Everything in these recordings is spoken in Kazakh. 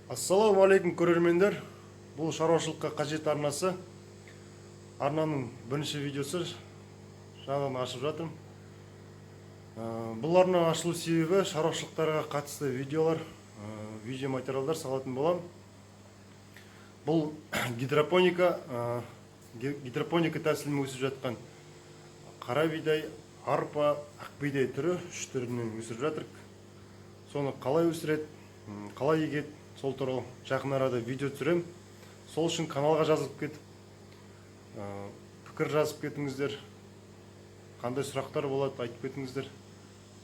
Ассалаумағалейкум, көрермендер! Бұл «Шаруашылыққа қажет» арнасы. Арнаның бірінші видеосы, жаңадан ашып жатырмын. Бұл арна ашылу себебі шаруашылықтарға қатысты видеолар, видеоматериалдар салатын боламын. Бұл гидропоника, гидропоника тәсілімен өсіп жатқан қара бидай, арпа, ақ бидай түрі, үш түрінен өсіріп жатырық. Соны қалай өсіреді, қалай егеді, сол туралы жақын арада видео түсіремін. Сол үшін каналға жазылып кетіп, пікір жазып кетіңіздер. Қандай сұрақтар болады, айтып кетіңіздер.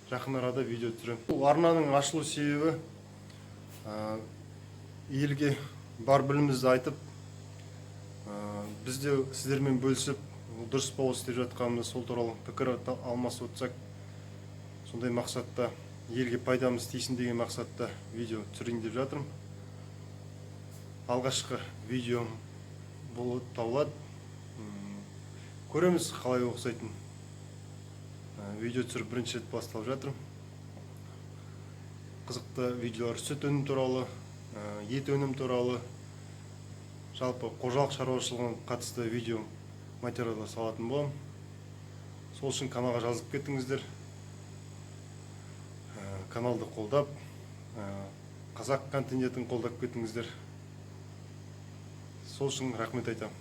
Жақын арада видео түсіремін. Бұл арнаның ашылу себебі елге бар білімімізді айтып, біз де сіздермен бөлісіп, дұрыс па осы істеп жатқанымыз, сол туралы пікір алмасып отырсақ, сондай мақсатта, елге пайдамыз тисін деген мақсатта видео түсірейін деп жатырмын. Алғашқы видеом болып табылады. Көреміз қалай ұқсайтын. Видео түсіріп бірінші рет басталып жатырмын. Қызықты видеолар сүт өнім туралы, ет өнім туралы, жалпы қожалық шаруашылығына қатысты видео материалдар салатын боламын. Сол үшін каналға жазылып кетіңіздер. Каналды қолдап, қазақ контентін қолдап кетіңіздер. Сол үшін рахмет айтамын.